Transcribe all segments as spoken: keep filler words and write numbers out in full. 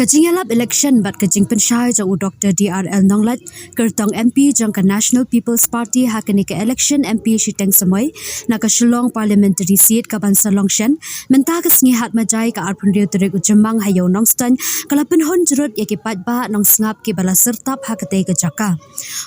Ka jingïalap election bad ka jingpynshai jong u Doctor D R L Nonglait, kyrtong M P jong ka National People's Party ha kane ka election M P shiteng samoi na ka Shillong Parliamentary Seat ka ban sa long shen mynta ka sngi Hatmajai ka arphew hynriew tarik u Jymmang ha Ïew Nongstoiñ, ka la pynhun jrut ïa ki paidbah nongsngap kiba la syrtap ha katei ka jaka.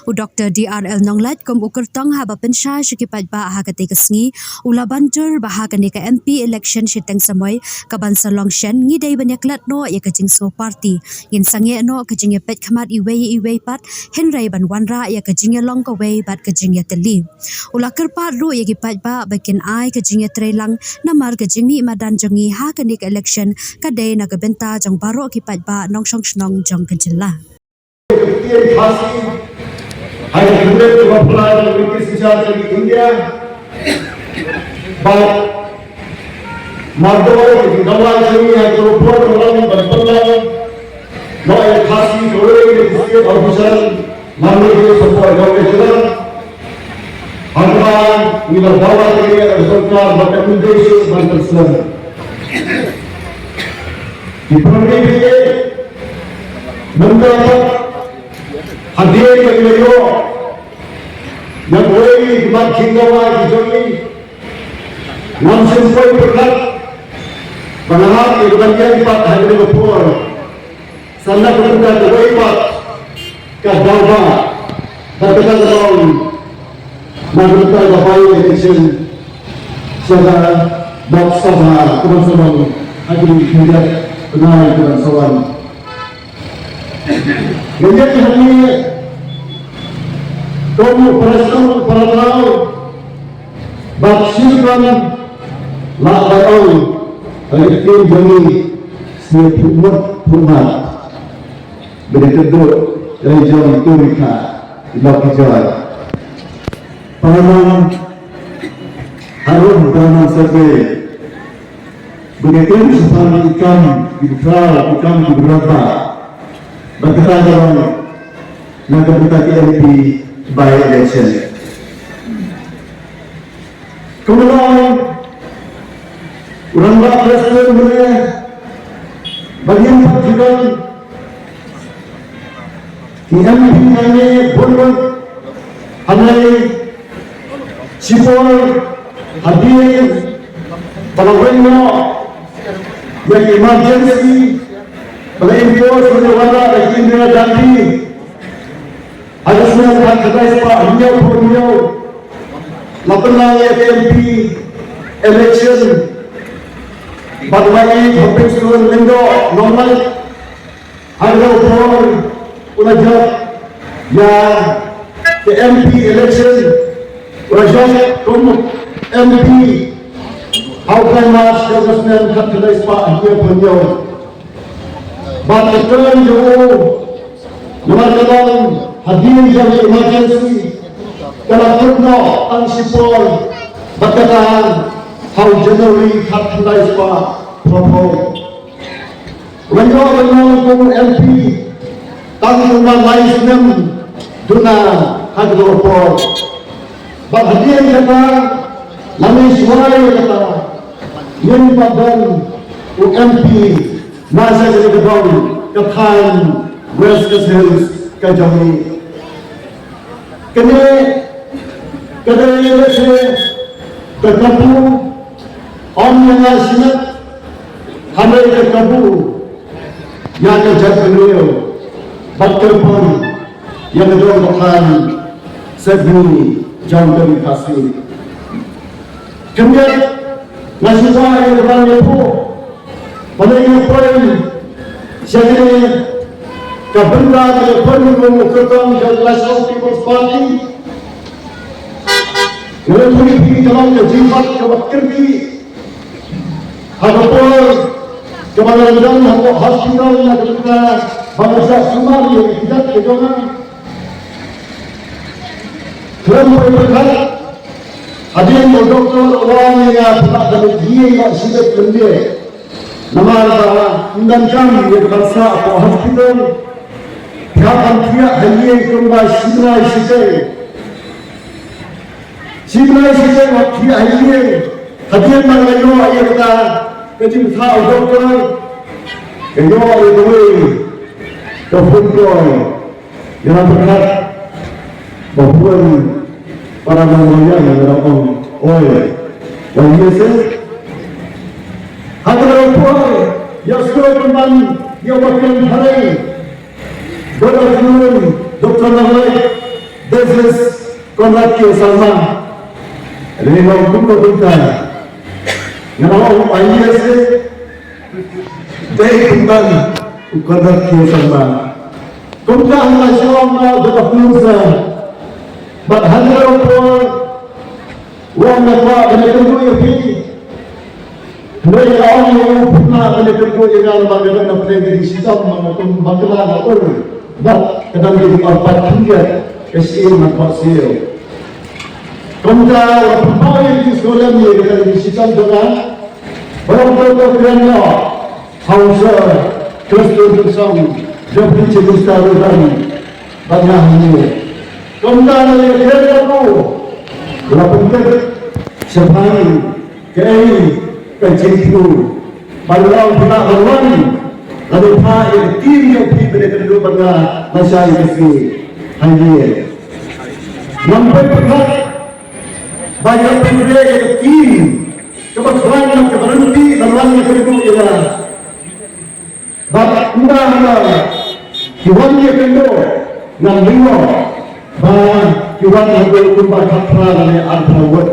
U Doctor D R L Nonglait kum u kyrtong haba pynshai sha ki paidbah ha katei ka sngi, u la ban jur ba ha kane ka M P election shiteng samoi ka ban sa long shen, ngi dei ban ïaklet noh ïa ka jingsngew party. Ngin sangeh noh ka jingïapeit khmat iwei ïa iwei pat, hynrei ban wanrah ïa ka jingïalong kawei bad ka jingïatylli. U la kyrpad ruh ïa ki paidbah ba kin ai ka jingïatreilang, namar ka jingmih madan jong ngi ha kane ka election ka dei na ka bynta jong baroh ki paidbah nongshong shnong jong ka jylla. Ktien Khasi ha ka kynrep kaba phylla jong ka British India. Bad marwei ki dawa jong ngi ha ka por ka long ban pynlong noh ïa Khasi kawei ka state official language ka por jong ka jylla. Hangta ngi la dawa ïa ka sorkar ba ka English ban pynslem. Ki primary, mynta hadien ba ngi la ïoh ïa kawei ka mat jingdawa ki jong ngi, ngam shym poi pyrkhat ba nga hap ïa ka ban ïeng pat ha kane ka por. Sa na ka bynta kawei pat ka dawa, bad kata ka long na ka bynta ka bai election sha ka Lok Sabha kaba sa long ha ki khyndiat bnai kiban sa wan. Nga ngeit hangne kum u para shnong para thaw bad shi rukom lah ban ong ha ka ktien jong ngi, sngewthuh mut phuh mat. Ba dei ka dud ka jong ki rikha, i lok i jor. Palamang harum palamang survey. Ba dei ka dud shaphang i kam i bthra, i kam i bratba. Ba kata ka long na ka bynta ki M P by election. Kumno u rangbah president mynne ba ngim pat ju don ki M P nangne bun bun, hangne shipor hadien ba la weng noh ïa ki emergency ba la impose mynne wanrah da ki Indira Gandhi. Ha ka snem khatkhyndai spah hynñiewphew hynñiew la pynlong ïa ka M P election. Bad u Bah Hopingstone Lyngdoh Nonglait ha kata ka por u la jop ïa ka M P election, u la jop kum M P ha u bnai March jong ka snem khatkhyndai spah hynñiewphew hynñiew. Bad ka term jong u, namar ka long hadien jong ka emergency, ka la kut noh tang shipor, bad kata ha u January khatkhyndai spah phraphew. Wan ïoh ban long kum u M P tang kumba lai snem duna ha kata ka por. Bad hadien kata, lane shuwa ïa kata, ngim pat don u M P na sha kane ka dong ka thaiñ West Khasi Hills ka jong ngi. Kane ka dei lehse ka kabu, ym ïa nga shimet, hynrei ka kabu ïa ka jaitbynriew bad kyrpang ïa ka dong ka thaiñ sepngi jong ka ri Khasi. Khyndiat nga shu kwah ïa ka ban ïathuh ba lei nga poi sha kane ka bynta ka ïaphon kum u kyrtong jong ka National People's Party. Nga la ïathuh ïa phi ka long ka jingbat kaba kyrkieh ha ka por kaba nga dang don hapoh hospital na ka bynta ba nga shah sumar ïa ka kjat ka jong nga. Khlem poi pyrkhat, hadien ba u doktor u la ong ïa nga ba nga dei ban ïeng noh shibit lyndet. Namar ba ym donkam ïa ka ban sah hapoh hospital. Phi hap ban thiah ha ïing kumba shi bnai shi seng. Shi bnai shi seng hap thiah ha ïing. Hadien ba nga la ïoh ïa kata ka jingthoh u doktor, Ka ïoh ïa kawei ka phone call, ïa la pyrkhat ba phone para nongmaya, ïa la ong, oi, wan ïa se. Ha kata ka por ïa sngewbha ban ïa ba kem hare. Good afternoon, Doctor Nalai. This is Conrad K Sangma. Ri long kum ka bynta. Nga la ong wan ïa se. Dei kumban u Conrad K Sangma. Kumta ha la shong na da ka pulsa. Bad ha la por, wan na kwa da ka tu ya pi. Hynrei la ong ïa u pynlah ban ïa kynduh ïa nga ba nga dang na pdeng ki shitom, ma nga kum bakla nga ur. Bad ka dang ki arpat khyndiat ka siem na khohsiew. Kumta la pynpaw ïa ki sngewlem ïa ka dang ki shitom jong nga. Barabor to kren noh ha u Sir Prestone Tynsong, Deputy Chief Minister u dang ban ïa hangne. Kumta la ïa kren noh, la pynkut shaphang kaei ka jingthmu. Ban long pynah ban wan, la dei phah ïa ka team jong phi ban ïa kynduh bad nga lashai ka sngi. Hangne ngam pynpyrkhat ba ïa pynrei ïa ka team kaba khlaiñ bad kaba ryntih ban wan ïa kynduh ïa nga. Bad ynda haba ki wan ïa kynduh, ngan lyngngoh ba ki wan haduh kumba khatphra lane arphew ngut.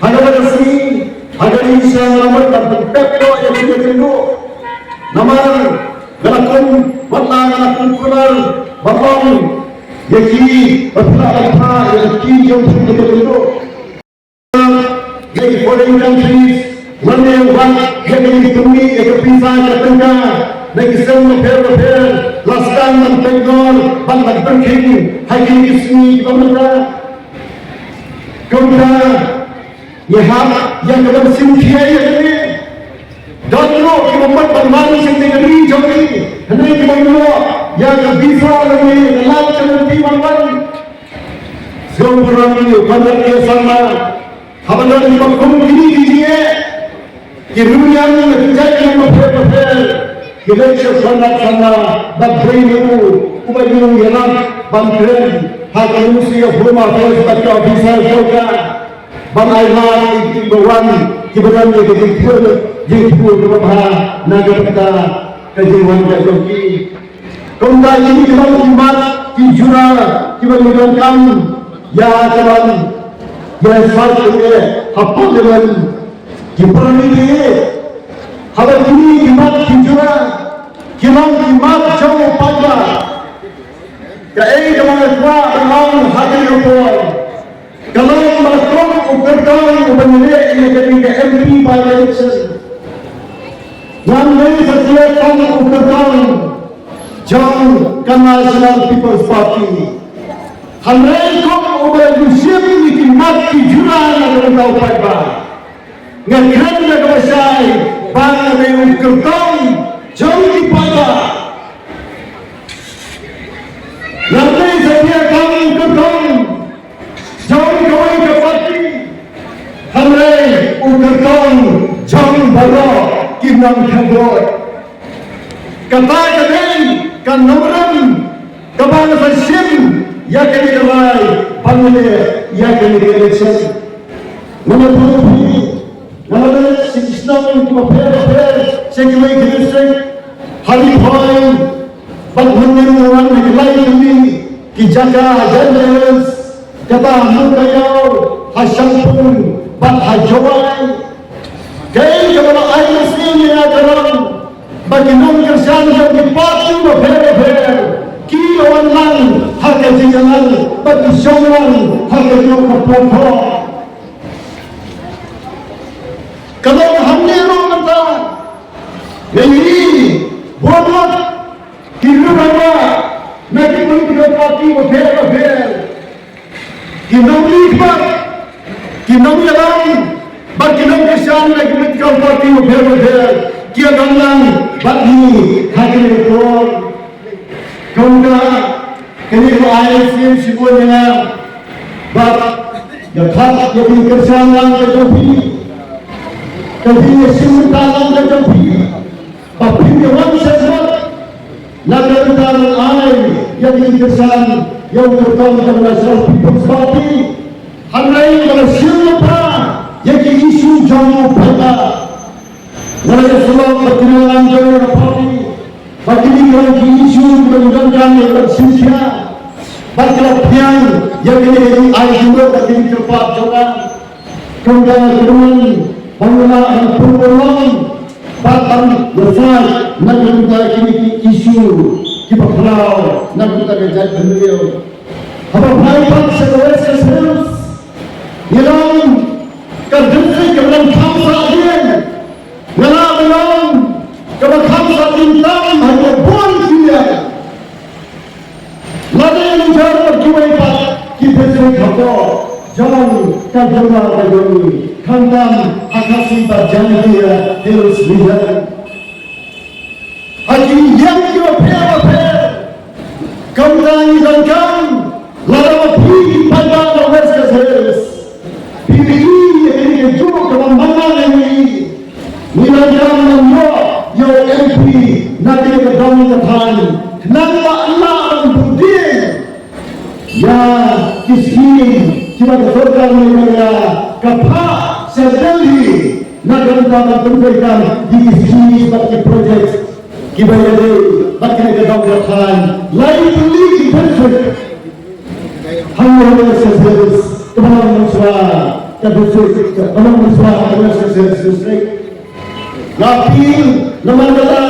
Ha kaba ka sngi, ha kaba ka sngi nga la mut ban pynpep noh ïa ki ïa kynduh. Namar nga la kum, wat la nga la kum kular ban ong ïa ki ba phi lah ban phah ïa ki jong phi ïa kynduh. Na ki foreign countries, lane wat ïa kine ki pynmih ïa ka pisa ka tyngka na ki seng bapher bapher, la sdang ban pynïaid bad ban pynkheiñ ha kine ki sngi kiba mynta. Kumta ngi hap ïa ka ban shim khia ïa kane. Don ruh kiba mut ban wan sha kane ka ri jong ngi, hynrei kiba ïoh ïa ka visa lane ka lad ka lynti ban wan. Sngewbha ïa u Conrad K Sangma, haba don kiba kum kine ki jingeh, ki rung ïa u na ki jait ïing bapher bapher, ki leit sha u Conrad Sangma bad briew ïa u, uba ïa u ïarap ban kren ha ka Ministry of Home Affairs bad ka officer sorkar ban ailad ïa ki ba wan kiba don ïa ka jingthmu, jingthmu kaba bha na ka bynta ka jingwan ka jong ki. Kumta kine ki long ki mat ki jura kiba ngi donkam ïa ka ban ïa sait ïa ha Parliament ki para ri. Haba kine ki mat ki jura ki long ki mat jong u paidbah. Kaei kaba nga kwah ban ong ha kane ka por, ka long ba kum u kyrtong uba ngi leh ïa kane ka M P by election. Ngam dei satia tang u kyrtong jong ka National People's Party. Hynrei kum uba ju shim ïa ki mat ki jura na ka bynta u paidbah, nga kren da kaba shai ba nga dei u kyrtong jong ki paidbah. Ngam dei satia tang u kyrtong jong kawei ka party, hynrei u kyrtong jong baroh ki nongkynduh. Kata ka dei ka nongrim kaba nga sa shim ïa kane ka rai ban leh ïa kane ka election. Nga la phi, nga la leit sha ki shnong kiba pher bapher, sha kiwei ki district, ha Ri Bhoi bad mynnin nga wan ha ki lai tylli ki jaka ha Jaintia Hills, kata ha Mowkaiaw, ha Shangpung bad ha Jowai. Kaei kaba la ai mynsiem ïa nga ka long ba ki nongkyrshan jong ki party bapher bapher ki la wan lang ha ka jingïalang bad ki shong lang ha kajuh ka platform. Ka long hangne ruh mynta nga ïohi bun ki rangbah na ki political party bapher bapher, ki nongmihkhmat, ki nongïalam bad ki nongkyrshan na ki political party bapher bapher ki ïadon lang bad ngi ha kane ka por. Kumta kane ka ai mynsiem shibun ïa nga bad ïa ka, ïa ka kyrshan lang ka jong phi, ka jingïashim bynta lang ka jong phi. Ba phi ïa wan sha khmat na ka bynta ban ai ïa ki kyrshan ïa u kyrtong ka National People's Party. Hynrei ba la shim lypa ïa ki issue jong u paidbah. Nga la ïa sngewthuh ba kine ki nongïalam jong ka party, ba kine ki long ki issue kiba ngi donkam ïa ka synshar. Bad ki la pdiang ïa kine ki ai jingmut bad kine ki kyrpad jong nga. Kumta nga kyrmen ba ngi lah ban pynurlong bad ban ïasaid na ka bynta kine ki issue kiba khraw na ka bynta ka jaitbynriew. Haba phai pat sha ka West Khasi Hills, ngi long ka district kaba long kham sah dien. Nga lah ban ong kaba kham sah dien tam ha kaba bun ki liang. Lada ngi ïa jar bad kiwei pat ki district hapoh jong ka jylla ka jong ngi, khamtam ha Khasi bad Jaintia Hills Region. Ha ki liang kiba pher bapher. Kumta ngi donkam, lada ma phi ki paidbah na West Khasi Hills, phi ïohi ïa kane kajuh kaba man la ïa ngi, ngi donkam ban ïoh ïa u M P na kane ka dong ka thaiñ, khnang ba yn lah ban pyndiang ïa ki scheme kiba ka sorkar Meghalaya ka phah sha Delhi na ka bynta ban pyntrei kam ïa ki scheme bad ki project kiba ïadei bad kane ka dong ka thaiñ. Lai tylli ki district hangne ha West Khasi Hills kaba long mynshuwa ka district, kaba long mynshuwa ka West Khasi Hills District. Nga appeal na man ka la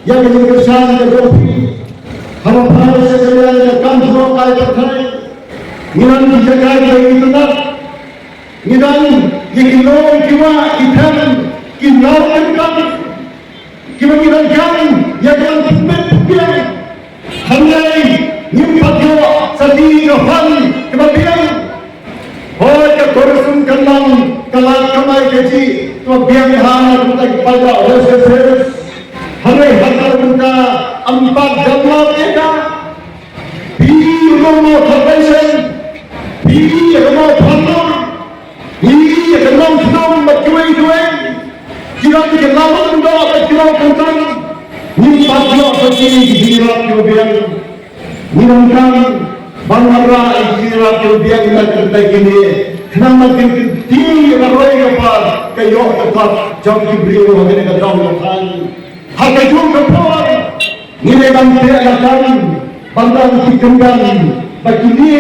ïa ka jingkyrshan ka jong phi. Haba phai sha ka liang ka kam jngohkai pyrthei, ngi don ki jaka kiba ngi tnat, ngi don ïa ki lum, ki wah, ki them, ki law kyntang kiba ngi donkam ïa ka ban pynbeit pynbiang. Hynrei ngim pat ïoh sa kawei ka fund kaba biang. Hooid, ka tourism kan long ka lad kamai kajih kaba biang ha na ka bynta ki paidbah West Khasi Hills. Hynrei ha kata ka bynta ym pat don lad ïa ka. Phi ïa ka Mawthadraishan, phi ïa ka Mawphadnong, phi ïa ka Nongkhnong bad kiwei kiwei. Ki don ki law kyntang bad ki law kyntang. Ngim pat ïoh sa kawei ki jingïarap kiba biang. Ngi donkam ban wanrah ïa ki jingïarap kiba biang na ka bynta kine, khnang ba kin kyntiew ïa ka roi ka par, ka ïoh ka kot jong ki briew ha kane ka dong ka thaiñ. Ha kajuh ka por ngi dei ban teh lakam ban don ki kyndan ba kine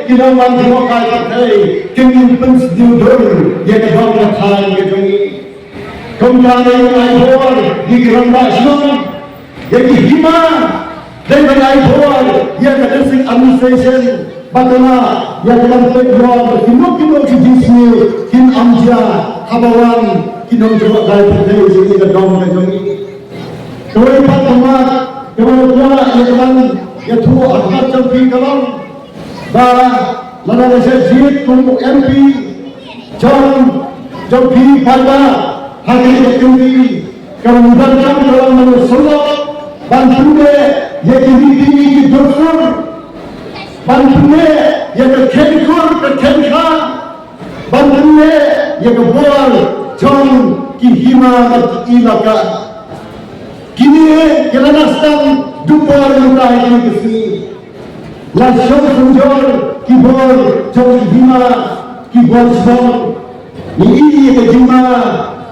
ki nongwan jngohkai pyrthei kin pynsniew dur ïa ka dong ka thaiñ ka jong ngi. Kumta ngi ai bor ïa ki rangbah shnong, ïa ki hima, dei ban ai bor ïa ka district administration ba ka lah ïa ka ban peit ïoh ba kino kino ki jingsniew kin ym jia haba wan ki nongjngohkai pyrthei sha kane ka dong ka jong ngi. Kawei pat ka mat kaba nga kwah ïa ka ban ïathuh ha khmat jong phi ka long ba lada nga shah jied kum u M P jong, jong phi paidbah ha kane ka kynti, ka ban ban kam ka long ban ïasyllok, ban pynneh ïa ki riti ki dustur, ban pynneh ïa ka kheiñ kur ka kheiñ kha, ban pynneh ïa ka bor jong ki hima bad ki ilaka. Kine ki la sdang duh bor mynta ha kine ki sngi. La shong synjor ki bor jong ki hima, ki bor shnong. Ngi ïohi ïa ka jingma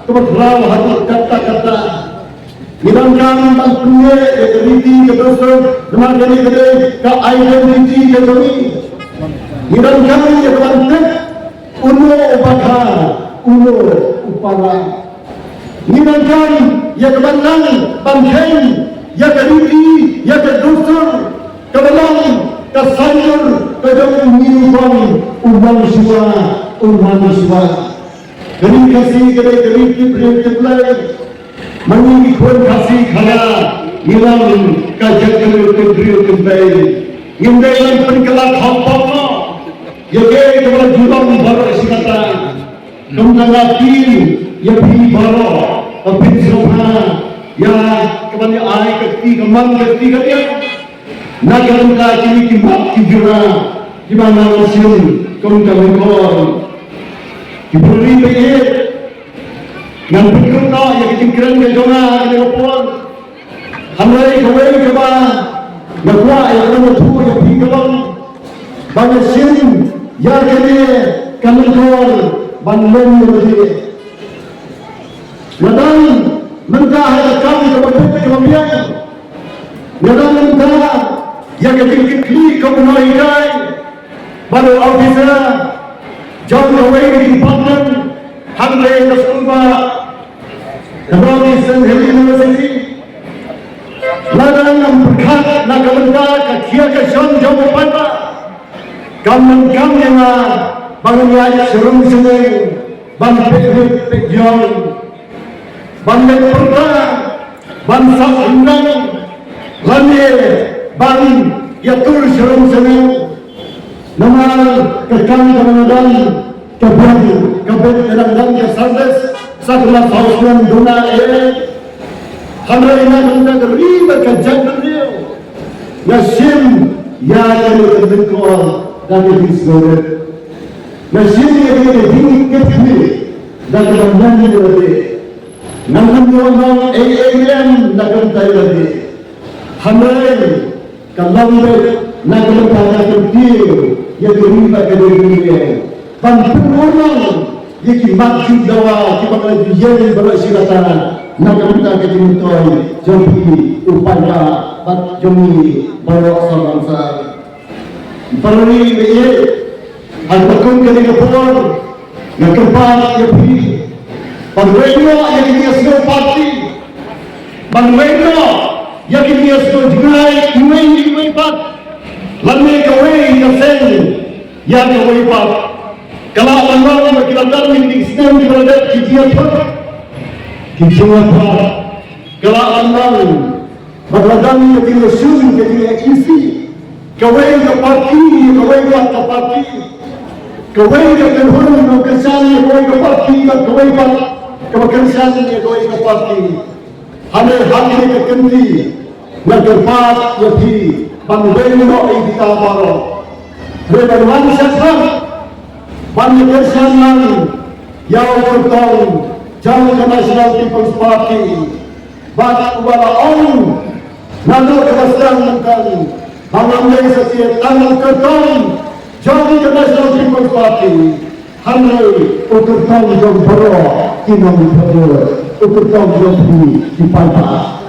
kaba khraw haduh katta katta. Ngi donkam ban pynneh ïa ka riti ka dustur, namar kane ka dei ka identity ka jong ngi. Ngi donkam ïa ka ban tip uno u bakha, uno u para. Ngi donkam ïa ka ban nang ban kheiñ ïa ka riti, ïa ka dustur kaba long ka saiñdur ka jong u mih u bang, u bang shuwa, u man shuwa. Ka ri Khasi ka dei ka ri tip briew tip Blei. Ma ngi ki khun Khasi Khara ngi long ka jaitbynriew tip briew tip Blei. Ngim dei ban pynkylla khongpong noh ïa kaei kaba la ju long baroh shi katta. Kumta nga appeal ïa phi baroh ba phin sngewbha ïa ka ban ïa ai ka kti kamon ka kti kadiang na ka bynta kine ki mat ki jura kiba nga la shim kum ka longkor. Ki briew ba ïeit, Ngan pynkup noh ïa ka jingkren ka jong nga ha kane ka por. Hynrei kawei kaba nga kwah ïa ka ban ïathuh ïa phi ka long ba nga shim ïa kane ka lyngkor ban lem ïa lade. Nga dang mynta ha ka kam kaba bit kaba biang. Nga dang mynta ïa ka jingkitkhlieh ka u nonghikai bad u officer jong kawei ka department hangne ha ka skul ba ka North Eastern Hill University. Lada ngam pyrkhat na ka bynta ka khia ka shon jong u paidbah, kam donkam ïa nga ban ïaid sharum shaneng ban peit rit peit ïong, ban leit pyrta, ban sah ïndang, lane ban ïatur sharum shaneng. Namar ka kam ka dang dang ka biang ka bit ka dang dang ka service sa ka la saw snem duna eh. Hynrei na ka bynta ka ri bad ka jaitbynriew nga shim ïa kane ka lyngkor da ka jingsngewrit. Nga shim ïa kane ka jingkitkhlieh da kaba nang ïa lade. Ngam ïoh nong ei ei lem na ka bynta ïa lade. Hynrei ka long beit na ka bynta ka kyntiew ïa ka ri bad ka jaitbynriew ban pynurlong ïa ki mat jingdawa kiba nga la ju ïeng baroh shi katta na ka bynta ka jingmyntoi jong phi u paidbah bad jong ngi baroh sawdong sawdong. Paralok, ha kaba kum kane ka por nga kyrpad ïa phi ban weng noh ïa kine ki snow party, ban weng noh ïa kine ki snow jngai iwei iwei pat, lane kawei ka seng ïa kawei pat. Ka lah ban long ba ki la dang ïa ki snem kiba la dep ki jia thot, ki jia thot. Ka lah ban long ba la dang ïa ki la shun ka jingïakhih kawei ka party ïa kawei pat ka party, kawei ka kynhun ka kyrshan ïa kawei ka party bad kawei pat kaba kyrshan ïa kawei ka party. Hynrei ha kane ka kynti nga kyrpad ïa phi ban weng noh ïa kita baroh. Hynrei ban wan shakhmat ban ïa kyrshan lang ïa u kyrtong jong ka National People's Party. Bad uba la ong naduh kaba sdang mynta ba ngam dei satia tang u kyrtong jong ka National People's Party, hynrei u kyrtong jong baroh ki nongthoh, u kyrtong jong phi ki paidbah.